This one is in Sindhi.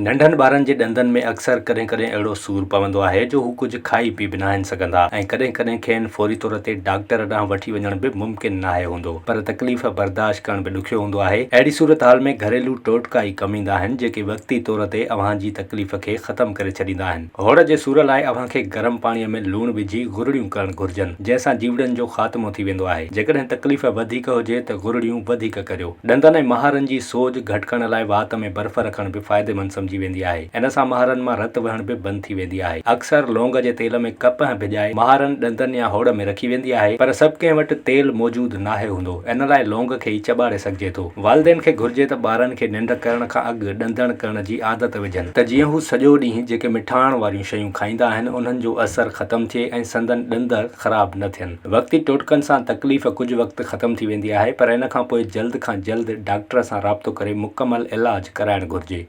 ننڍن ٻارن جي ڏندن ۾ اڪثر ڪڏهن ڪڏهن اهڙو سور پوندو آهي جو هو ڪجهه کائي پي به ناهن سگهندا ۽ ڪڏهن ڪڏهن کين فوري طور تي ڊاڪٽر ڏانهن وٺي وڃڻ به ممڪن ناهي هوندو پر تڪليف برداشت ڪرڻ به ڏکيو هوندو آهي. اهڙي صورتحال ۾ گهريلو ٽوٽڪا ئي ڪم ايندا آهن جيڪي وقتي طور تي اوهان جي تڪليف کي ختم ڪري ڇڏيندا آهن. هوڙ جي سور لاء اوهان کي گرم پاڻي ۾ لوڻ وجهي گرڙيون ڪرڻ گهرجن جنهن سان جيوڙن جو خاتمو ٿي ويندو آهي. جيڪڏهن تڪليف وڌيڪ هجي ته گرڙيون وڌيڪ ڪريو. ڏندن ۽ مهارن جي سوڄ گهٽ ڪرڻ لاء وات ۾ برف رکڻ به فائديمند سمجهي ويندي آهي. ان سان مهارن مان رت وهڻ به بند ٿي ويندي آهي. اڪثر لونگ جي تيل ۾ ڪپهه ڀڄائي مهارن، ڏندن يا هوڙ ۾ رکي ويندي آهي پر سڀ ڪنهن وٽ تيل موجود ناهي هوندو. ان لاء لونگ کي ئي چٻاڙي سگهجي ٿو. والدين کي گهرجي ته ٻارن کي ننڊ ڪرڻ کان اڳ ڏندڻ ڪرڻ جي عادت وجهن ته جيئن هو سڄو ڏينهن جيڪي مٺاڻ واريون شيون کائيندا آهن انهن جو اثر ختم ٿئي ۽ سندن ڏند خراب نه ٿين. وقتي ٽوٽڪن سان تڪليف ڪجهه وقت ختم ٿي ويندي آهي پر ان کان پوء جلد کان جلد ڊاڪٽر سان رابطو ڪري مڪمل علاج ڪرائڻ گهرجي.